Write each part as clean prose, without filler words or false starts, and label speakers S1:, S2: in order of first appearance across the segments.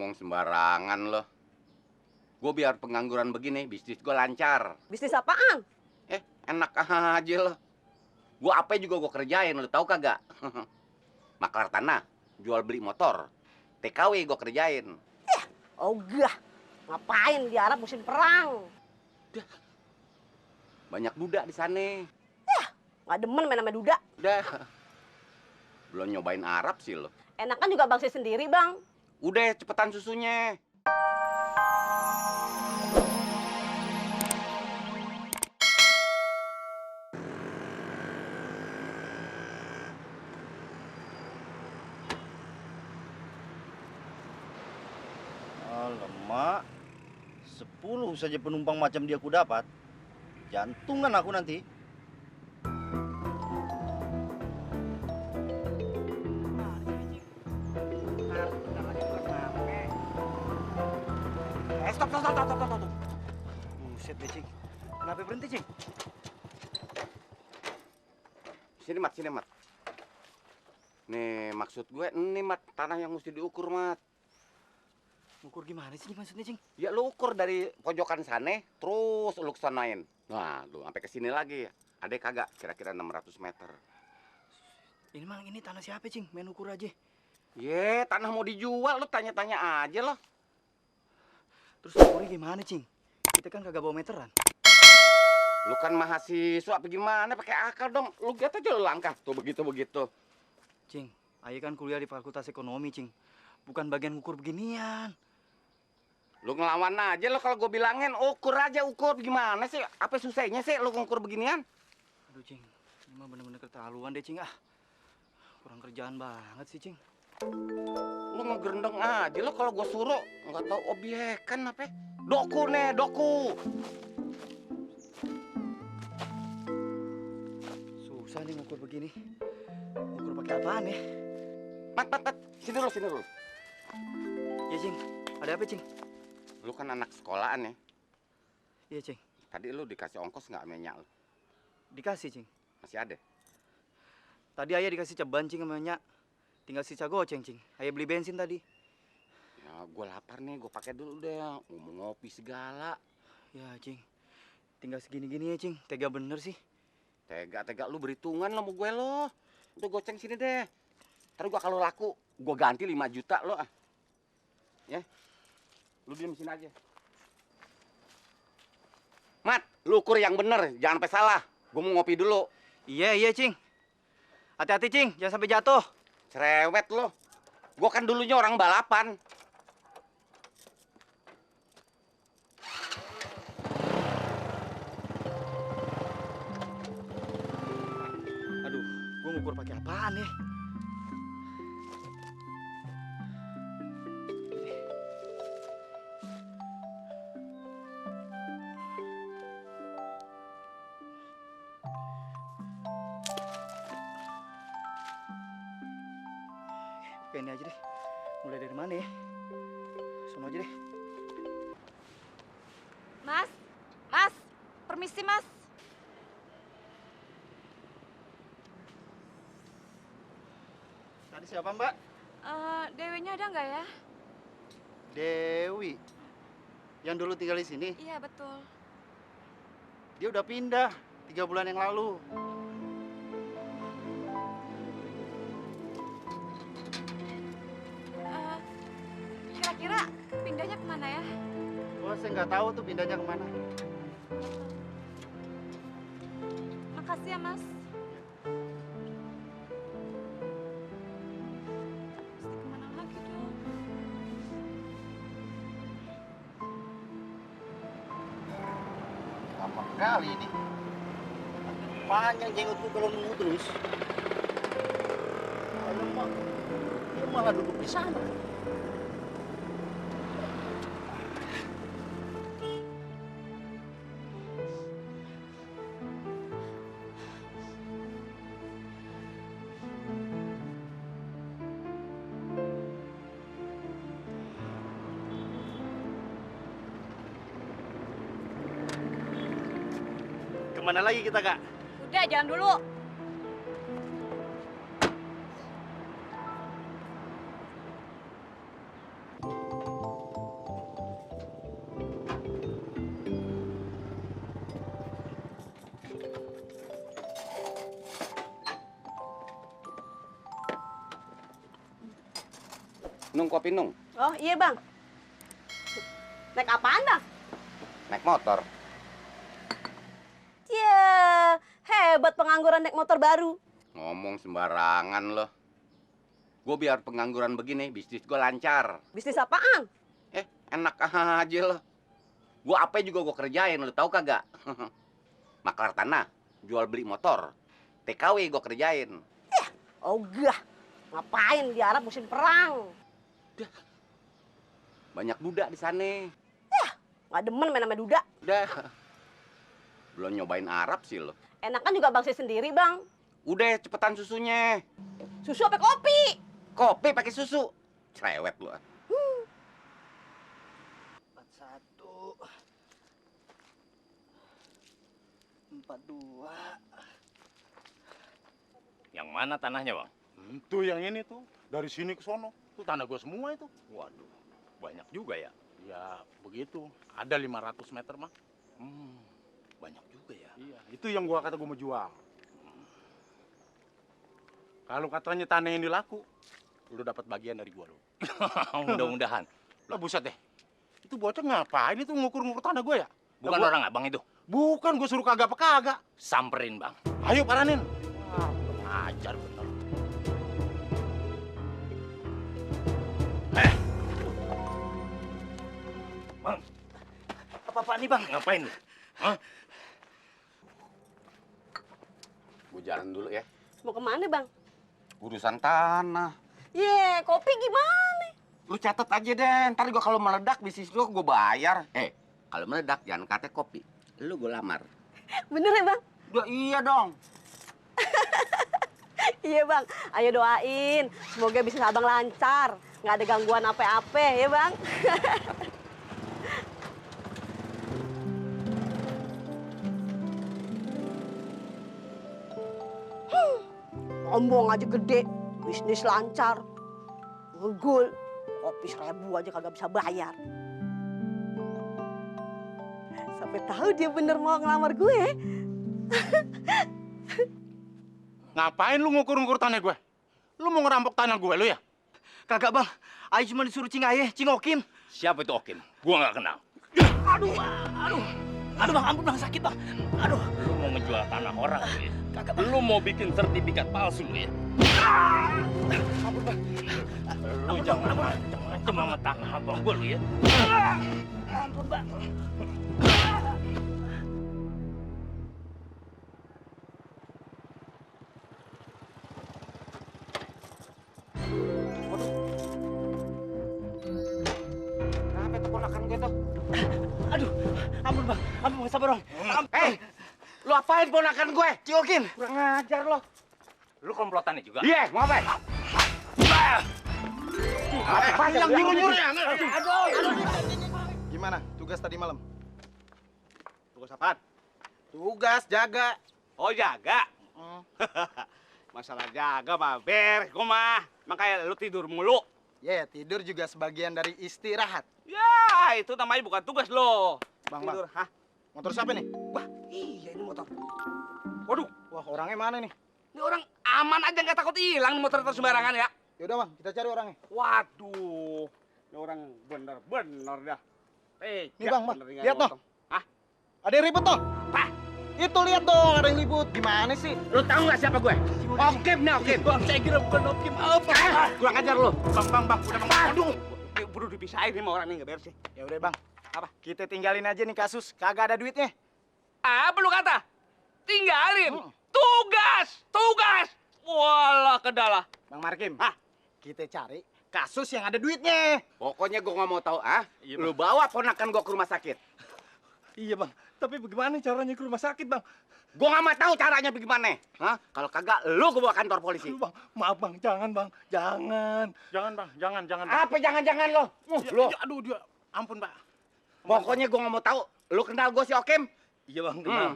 S1: ngomong sembarangan loh. Gue biar pengangguran begini, bisnis gue lancar.
S2: Bisnis apaan?
S1: Enak aja loh. Gue apa juga gue kerjain, lo tau kagak? Maklar tanah, jual beli motor, TKW gue kerjain.
S2: Ogah, ngapain di Arab musim perang?
S1: Banyak duda di sana.
S2: Nggak demen main sama duda.
S1: Udah. Belum nyobain Arab sih lo.
S2: Enakan juga bangsa sendiri, Bang.
S1: Udah, cepetan susunya.
S3: Alamak, 10 saja penumpang macam dia ku dapat. Jantungan aku nanti.
S1: Stop.
S3: Buset deh, Cing. Kenapa berhenti, Cing?
S1: Sini, Mat. Nih, maksud gue, ini, Mat, tanah yang mesti diukur, Mat.
S3: Ukur gimana sih maksudnya, Cing?
S1: Ya, lu ukur dari pojokan sana, terus lu kesanain. Nah, lu sampai ke sini lagi. Ada kagak? Kira-kira 600 meter.
S3: Ini tanah siapa, Cing? Main ukur aja.
S1: Ye, tanah mau dijual, lu tanya-tanya aja loh.
S3: Terus ukurnya gimana, Cing? Kita kan kagak bawa meteran.
S1: Lu kan mahasiswa, apa gimana? Pakai akal dong. Lu lihat aja lu langkah tuh begitu.
S3: Cing, ayah kan kuliah di Fakultas Ekonomi, Cing. Bukan bagian ukur beginian.
S1: Lu ngelawan aja lo kalau gue bilangin ukur gimana sih? Apa susahnya sih lu ngukur beginian?
S3: Aduh, Cing. Ini mah bener-bener keterlaluan deh, Cing. Kurang kerjaan banget sih, Cing.
S1: Lu ngegerendeng aja lo kalau gue suruh nggak tahu obyekan apa? Doku.
S3: Susah nih ngukur begini. Ngukur pakai apaan ya?
S1: Mat. Sini dulu.
S3: Ya, Cing. Ada apa, Cing?
S1: Lu kan anak sekolahan ya.
S3: Iya, Cing.
S1: Tadi lu dikasih ongkos nggak minyak lu?
S3: Dikasih, Cing.
S1: Masih ada?
S3: Tadi ayah dikasih ceban, Cing, sama minyak. Tinggal sisa goceng, Cing. Ayah beli bensin tadi.
S1: Ya, gue lapar nih, gue pakai dulu deh. Ngomong ngopi segala.
S3: Ya, Cing. Tinggal segini-gini ya, Cing. Tega bener sih.
S1: Tega lu berhitungan lo sama gue lo. Udah goceng sini deh. Ntar gua kalau laku, gue ganti 5 juta lo. Ya. Lu diam sini aja. Mat, lu ukur yang bener, jangan sampai salah. Gue mau ngopi dulu.
S3: Iya, Cing. Hati-hati, Cing. Jangan sampai jatuh.
S1: Cerewet lo. Gue kan dulunya orang balapan.
S3: Aduh, gue ngukur pakai apaan ya? Oke, ini aja deh. Mulai dari mana ya? Sono aja deh.
S4: Mas, permisi, Mas.
S3: Tadi siapa, Mbak?
S4: Dewinya ada nggak ya?
S3: Dewi. Yang dulu tinggal di sini.
S4: Iya, betul.
S3: Dia udah pindah 3 bulan yang lalu.
S4: Kira-kira pindahnya kemana ya?
S3: Oh, saya nggak tahu tuh pindahnya kemana.
S4: Makasih ya, Mas. Mesti kemana lagi dong?
S3: Lama kali ini. Panjang jenggotku kalau nunggu terus. Alamak, dia malah duduk di sana. Kemana lagi kita, Kak?
S4: Udah, jalan dulu.
S1: Nung kopi nung.
S2: Oh iya bang. Naik apaan bang?
S1: Naik motor.
S2: Ya, hebat pengangguran naik motor baru.
S1: Ngomong sembarangan lo. Gue biar pengangguran begini, bisnis gue lancar.
S2: Bisnis apaan?
S1: Enak aja lo. Gue apa juga gue kerjain, lo tahu kagak? Maklar tanah, jual beli motor. TKW gue kerjain.
S2: Ogah. Ngapain di Arab musim perang?
S1: Banyak duda di sana.
S2: Nggak demen main sama duda.
S1: Udah. Belum nyobain Arab sih lo.
S2: Enakan juga bang saya sendiri bang.
S1: Udah cepetan susunya.
S2: Susu apa kopi?
S1: Kopi pakai susu. Cerewet lo.
S3: 41 42.
S5: Yang mana tanahnya, Bang?
S6: Itu yang ini tuh, dari sini ke sono. Itu tanah gua semua itu.
S5: Waduh, banyak juga ya.
S6: Ya, begitu. Ada 500 meter, mah.
S5: Banyak juga ya.
S6: Iya, itu yang gua kata gua mau jual. Kalau katanya tanah ini laku, lu dapat bagian dari gua lu.
S5: Mudah-mudahan.
S6: Lah buset deh. Itu bocah ngapain itu ngukur-ngukur tanah gua ya?
S5: Bukan
S6: Lah,
S5: orang abang itu.
S6: Bukan, gua suruh kagak apa kagak.
S5: Samperin, Bang.
S6: Ayo paranin. Wah, kurang ajar bener.
S3: Apa-apaan nih bang?
S5: Ngapain lu? Hah?
S1: Gue jalan dulu ya.
S2: Mau kemana bang?
S1: Urusan tanah.
S2: Ye, kopi gimana?
S1: Lu catat aja deh. Ntar gua kalau meledak bisnis gua gue bayar. Kalau meledak jangan kata kopi. Lu gue lamar.
S2: Bener ya bang?
S1: Udah iya dong.
S2: Iya bang, ayo doain. Semoga bisnis abang lancar. Nggak ada gangguan apa-apa ya bang. Ombong aja gede, bisnis lancar. Ngegul, kopi 1000 aja kagak bisa bayar. Sampai tahu dia bener mau ngelamar gue.
S6: Ngapain lu ngukur-ngukur tanah gue? Lu mau ngerampok tanah gue lu ya?
S3: Kagak bang, Ayo cuma disuruh Cing Aye, Cing Okim.
S5: Siapa itu Okim? Gua nggak kenal.
S3: Aduh bang, ampun bang, sakit bang. Aduh.
S5: Lu mau ngejual tanah orang lu ya?
S3: Kagak bang.
S5: Lu mau bikin sertifikat palsu lu ya?
S3: Ampun bang.
S5: Lu jangan macam-macam sama tanah abang gua lu ya.
S3: Ampun bang.
S1: Kenapa itu ponakan gue tuh?
S3: Aduh, ampun bang, sabar bang.
S1: Lu apain ponakan gue?
S3: Cing Okim.
S1: Kurang ajar lo.
S5: Lu komplotannya juga?
S1: Iya, mau apa? Apa yang nyuruh-nyuruh ya?
S7: Gimana tugas tadi malam? Tugas apaan? Tugas jaga.
S8: Oh jaga? Masalah jaga mah ber, gua mah. Makanya lu tidur mulu.
S7: Ya, tidur juga sebagian dari istirahat.
S8: Ya, itu namanya bukan tugas lo.
S7: Bang,
S8: Tidur, hah?
S7: Motor siapa nih?
S8: Wah, iya ini motor. Waduh,
S7: Wah, orangnya mana nih?
S8: ini orang aman aja nggak takut hilang nih motor sembarangan ya.
S7: Yaudah bang, kita cari orangnya.
S8: Waduh, ini orang bener-bener dah.
S7: Nih, Bang, lihat
S8: noh.
S7: noh. Ada yang ribut tuh.
S8: Pak,
S7: Itu lihat dong, ada yang ribut. Gimana sih?
S1: Lu tahu nggak siapa gue? Okim nih, Okim.
S3: Bang, saya kira bukan Okim apa.
S1: Kurang ajar lu.
S7: Bang, udah bang.
S8: aduh, perlu dipisahin nih sama orang ini nggak beres sih.
S7: Ya udah bang.
S8: Apa?
S7: Kita tinggalin aja nih kasus. Kagak ada duitnya.
S8: Apa lu kata? Tinggalin. Tugas. Walah kedalah.
S7: Bang Markim.
S8: Hah?
S7: Kita cari kasus yang ada duitnya.
S1: Pokoknya gue nggak mau tahu,
S3: Iya,
S1: Lu bawa ponakan gue ke rumah sakit.
S3: Iya bang, tapi bagaimana caranya ke rumah sakit bang?
S1: Gue nggak mau tahu caranya bagaimana. Kalau kagak, lu gue bawa kantor polisi.
S3: Aduh bang, maaf bang, jangan bang, jangan.
S6: Jangan bang, jangan.
S1: Apa jangan-jangan lo? Lu.
S6: Aduh, dia. Ampun pak.
S1: Pokoknya gue nggak mau tahu. Lu kenal gue si Okim?
S3: Iya bang, kenal.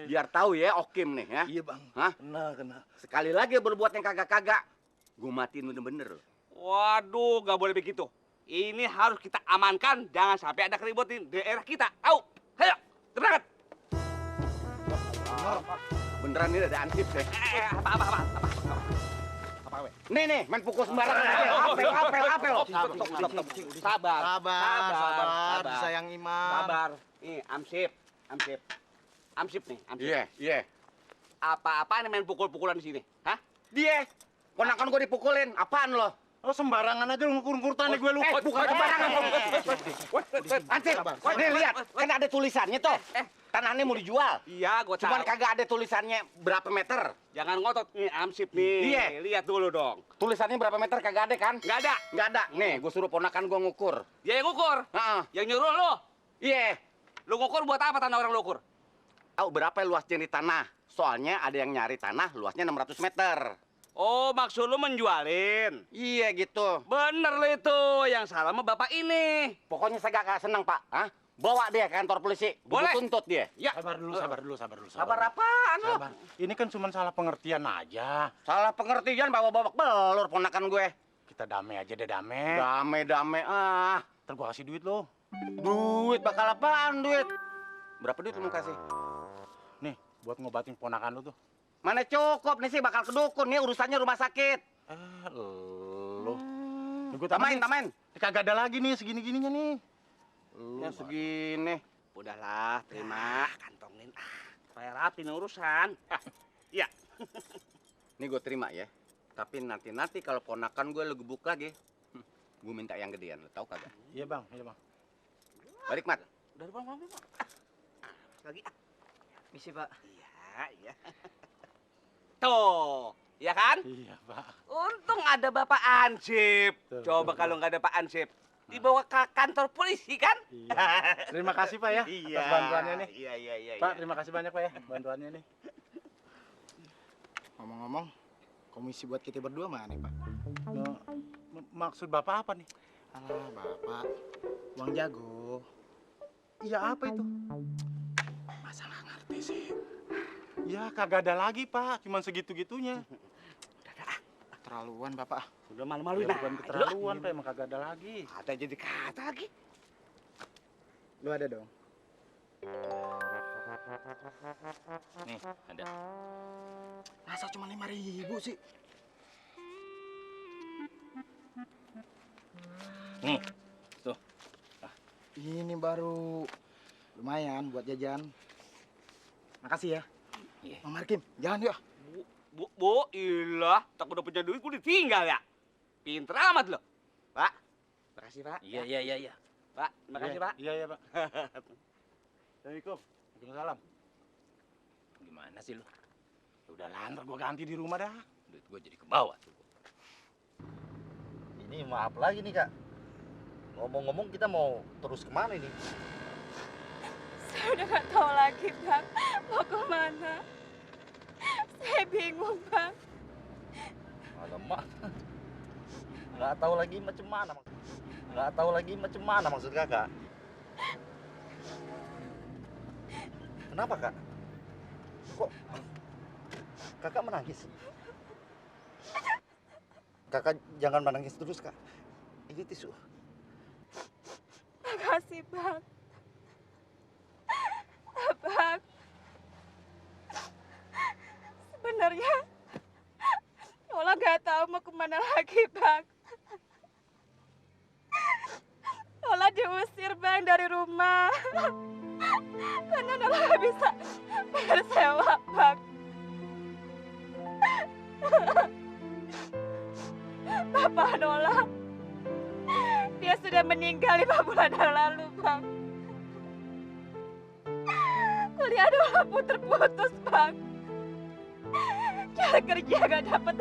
S1: Biar tahu ya Okim nih ya.
S3: Iya bang,
S1: Hah?
S3: kenal.
S1: Sekali lagi berbuat yang kagak-kagak, gue matiin bener-bener.
S8: Waduh, nggak boleh begitu. Ini harus kita amankan, jangan sampai ada keributan di daerah kita. Tahu? Ayo, berangkat.
S1: Beneran ini ada ansip ya.
S8: Apa?
S7: Apa we?
S1: Nih, main pukul sembarangan aja. Apel lo.
S8: Sabar.
S7: Sabar, sayang Imam.
S8: Sabar. Nih, Amsip. Amsip nih, Amsip.
S1: Iya.
S8: Apa-apaan yang main pukul-pukulan di sini? Hah?
S1: Dia. Ponakan gue dipukulin. Apaan lo?
S6: Oh sembarangan aja lu ngukur-ngukur tanah gue lu.
S1: Bukan sembarangan. Ansip, nih lihat. Kan ada tulisannya tuh. Tanahnya mau dijual.
S8: Iya, gua tahu.
S1: Cuman kagak ada tulisannya berapa meter.
S8: Jangan ngotot nih, Amsip nih.
S1: Iya.
S8: Lihat dulu dong.
S1: Tulisannya berapa meter kagak ada kan?
S8: Nggak ada.
S1: Nggak ada. Nih, gue suruh ponakan gue ngukur.
S8: Dia yang ngukur.
S1: Heeh.
S8: Yang nyuruh lo.
S1: Iya.
S8: Lu ngukur buat apa tanah orang lu ukur?
S1: Tahu berapa luasnya di tanah? Soalnya ada yang nyari tanah luasnya 600 meter.
S8: Oh, maksud lu menjualin.
S1: Iya gitu.
S8: Bener lo itu. Yang salah sama bapak ini.
S1: Pokoknya saya gak senang, Pak. Hah? Bawa dia ke kantor polisi. Gua
S8: Boleh.
S1: tuntut dia.
S8: Ya.
S6: Sabar dulu.
S8: Sabar apaan lo?
S6: Sabar. Ini kan cuma salah pengertian aja.
S1: Salah pengertian bawa babak belur ponakan gue.
S6: Kita damai aja deh, damai.
S1: Damai. Ah.
S6: Ntar gua kasih duit lo.
S1: Duit bakal apaan duit? Berapa duit lu mau kasih?
S6: Nih, buat ngobatin ponakan lu tuh.
S1: Mana cukup nih sih bakal ke dukun nih urusannya rumah sakit.
S6: Lo. Gue
S1: Tamain.
S6: Kagak ada lagi nih segini-gininya nih.
S1: Yang segini.
S8: Udahlah, terima. Kantongin. Supaya rapi nih urusan. Iya.
S1: Nih gue terima ya. Tapi nanti kalau ponakan gue lu gebuk lagi, gue minta yang gedean. Lu tahu kagak?
S6: Iya bang.
S1: Balik mat.
S8: Udah, Bang. Lagi.
S3: Misi, Pak.
S8: Iya. Tuh, ya kan?
S6: Iya pak.
S8: Untung ada Bapak Ansip.
S6: Betul,
S8: Coba
S6: betul.
S8: kalau nggak ada Pak Ansip, dibawa ke kantor polisi kan?
S6: Iya. Terima kasih pak ya.
S8: Iya.
S6: Atas bantuannya nih.
S8: Iya.
S6: Pak, terima kasih banyak pak ya bantuannya nih.
S7: Ngomong-ngomong, komisi buat kita berdua mana nih, Pak?
S6: Nah, maksud bapak apa nih?
S7: Alah, Bapak. Uang jago.
S6: Iya apa itu?
S7: Masa nggak ngerti sih?
S6: Ya kagak ada lagi pak, cuman segitu-gitunya.
S7: Keterlaluan, Bapak.
S8: Udah malu-maluin.
S6: Ya, bukan keterlaluan pak, emang kagak ada lagi.
S8: Ada jadi kata lagi.
S7: Lu ada dong?
S6: Nih, ada.
S7: Masa cuma 5.000 sih?
S6: Nih, tuh.
S7: Ini baru lumayan buat jajan. Makasih ya.
S6: Iya.
S7: Bang Markim, jalan yuk.
S8: Bu, ilah, tak udah punya duit, gue ditinggal ya. Pinter amat lo. Pak, makasih Pak.
S3: Iya.
S8: Pak, makasih Pak.
S6: Iya pak. Assalamualaikum. Waalaikumsalam.
S3: Gimana sih lu?
S6: Ya udah lah, ntar gua ganti di rumah dah.
S3: Duit gua jadi ke bawah tuh.
S9: Ini maaf lagi nih kak. Ngomong-ngomong kita mau terus kemana ini?
S4: Saya udah nggak tahu lagi, Bang. Mau kemana? Saya bingung, Bang.
S9: Alamak. Nggak tahu lagi macam mana. Nggak tahu lagi macam mana maksud kakak. Kenapa kak? Kok kakak menangis? Kakak jangan menangis terus kak. Ini tisu.
S4: Makasih, Bang. Bang. Sebenarnya Nola nggak tahu mau kemana lagi, Bang. Nola diusir, Bang, dari rumah. Karena Nola nggak bisa bayar sewa, Bang. Bapak Nola, dia sudah meninggal 5 bulan yang lalu, Bang. Kuliah Nola pun terputus, Bang. Cari kerja gak dapat.